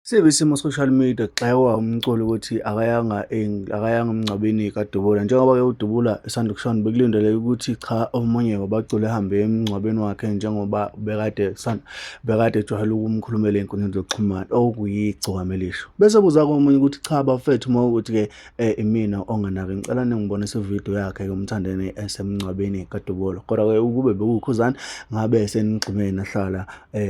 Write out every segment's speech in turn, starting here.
Sibi isimo social media kugxekwa umculi ukuthi akayanga akayanga emngcwabeni kaDubula. Njengoba-ke uDubula esanda kushona bekulindeleke ukuthi cha omunye wabaculi ehambe emngcwabeni wakhe njengoba bekade bekade ejwayele ukumkhulumela ey'nkundleni zokuxhumana okuyigcokama elisha. Bese kuza komunye ukuthi cha bafethu uma ukuthi-ke um imina onganaki ngicela ningibonise ividiyo yakhe-ke uMthandeni esemngcwabeni kaDubula. Kodwa-ke ukube bekuwuKhuzani ngabe senigxumene nahlala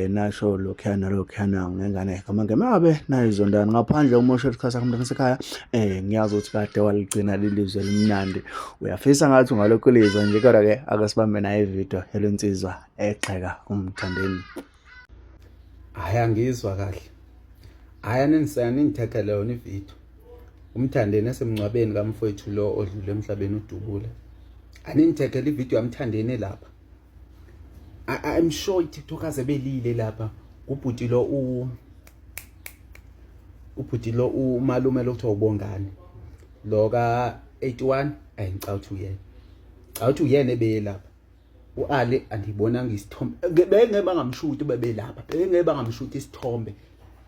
nasho lokhuyana nalokhuyana ngengane kaMangema ngabe nayizondani ngaphandle umosha isikhathi sakho mntana sekhaya ngiyazi ukuthi kade waligcina leli zwi elimnandi uyafisa ngathi ungalokhu ulizwa nje kodwa-ke ake sibambe nayo ividiyo yalensizwa egxeka uMthandeni. Hhayi angizwa kahle. Hhayi aningithethele yona ividiyo. UMthandeni esemngcwabeni kamfowethu lo odlule emhlabeni uDubula. Aningithethele ividiyo yaMthandeni lapha. I'm sure i-TikTokers ebelile lapha kubhuti lo u ubhuti lo umalume lo kuthiwa uBongani lo ka 81 ayi ngicabanga ukuthi uyena ngicabanga ukuthi uyena ebeye lapha u-Ali andibonanga isithombe bengeke bangamshuti bebelapha bengeke bangamshuti isithombe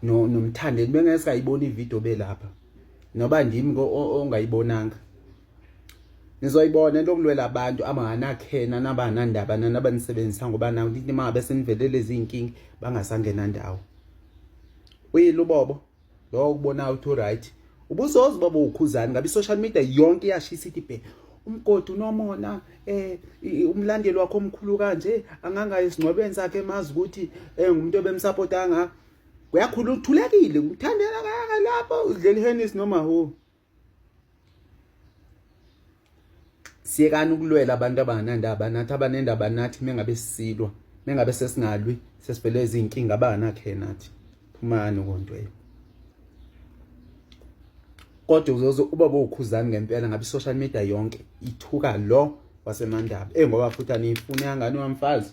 no nomthandeni bengeke singayibona ivideo belapha noba ndimi ongayibonanga nizoyibona into okulwela abantu abanganakhena nabanandaba nanabanisebenzisa ngoba nawo nithi uma ngabe senivelele izinkinga bangasangena ndawo uyile ubobo lo ukubonayo ukuthi uright ubuzozi baba ukhuzani ngabe i-social media yonke iyashisa ithi bhe umgodi unomona eh umlandeli wakho omkhulu kanje angangayi esingcwabeni sakhe emazi ukuthi eh ngumuntu ebemsupporta kangaka kuyakhula uthulekile ngithandela kangaka lapho udlela ihenisi noma ho Siyekani ukulwela abantu abanganandaba nathi abanendaba nathi mengabe sisilwa mengabe sesingalwi sesivele izinkinga abanakhe nathi phumani kontweyo kodwa uzoze uba bowukhuzani ngempela ngabe i-social media yonke ithuka lo wasemandaba eh ngoba futhi aniyifuni angani wamfazi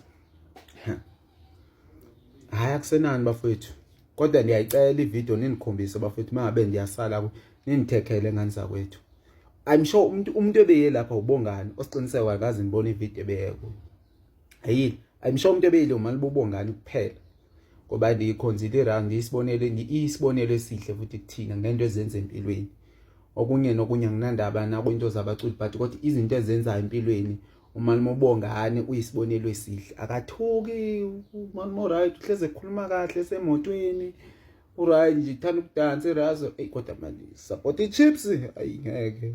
Hayi akusenani bafowethu. Kodwa ndiyayicela ivideo nindikhombise bafowethu mangabe ndiyasala nindithethele ngani zakwethu. I'm sure umuntu umuntu ebeye lapha ubongani osiqiniseko akaze ngibone ivideo ebeye kuyo. Ayile I'm sure umuntu ebeyile umali bubongani kuphela. Ngoba ndiyikhonzile iround isibonelo isibonelo esihle futhi kuthina ngento ezenza empilweni. Okunye nokunye anginandaba nakwinto zabaculi but kodwa izinto ezenzayo empilweni umalume ubongani uyisibonelo esihle akathuki umalume oright uhleze ekhuluma kahle esemotweni uright nje uthanda ukudansa irazo eyi kodwa manje support i-chips ayi ngeke.